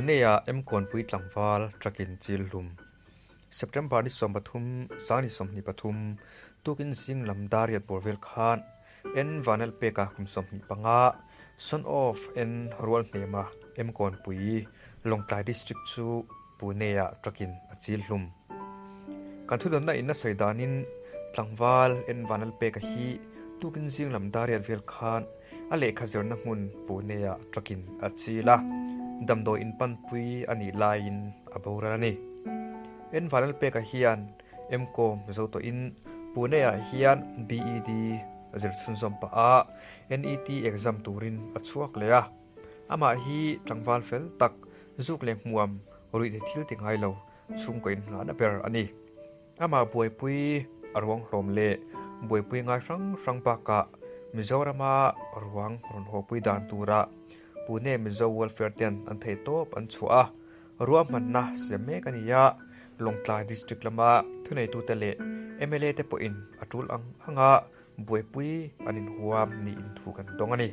Pune-a Mkawnpui tlangval truck-in chil hlum. September ni 13, 2023, tukin zing lam dar riat bawr vel khan N Vanlalpeka kum 25, son of N Rualhnema Mkawnpui, Lawngtlai District chu Pune-ah truck-in a chil hlum. Kan thudawnna in a sawi danin tlangval N Vanlalpeka hi tukin zing lam dar riat vel khan a lehkha zirna hmun Pune-ah truck-in a chil a, damdawi in panpui a nih laiin a boral a ni. N Vanlalpeka hian MCom zo tawhin Pune-ah hian BEd zir chhunzawm pah a, NET exam turin a chhuak leh a. Amah hi tlangval fel tak, zuk leh hmuam ruih leh thil ti ngai lo chhungkaw inhnahna ber a ni. Amah buaipui a ruang hlawm leh buaipui ngai hrang hrang bakah Mizorama ruang rawn hawpui dan tura Pune Mizo Welfare ten an theihtawp an chhuah a, ruahmanna siam mek a ni a, Lawngtlai District lama thuneitute leh mla te pawhin a tul ang anga buaipui an inhuam niin thu kan dawng a ni.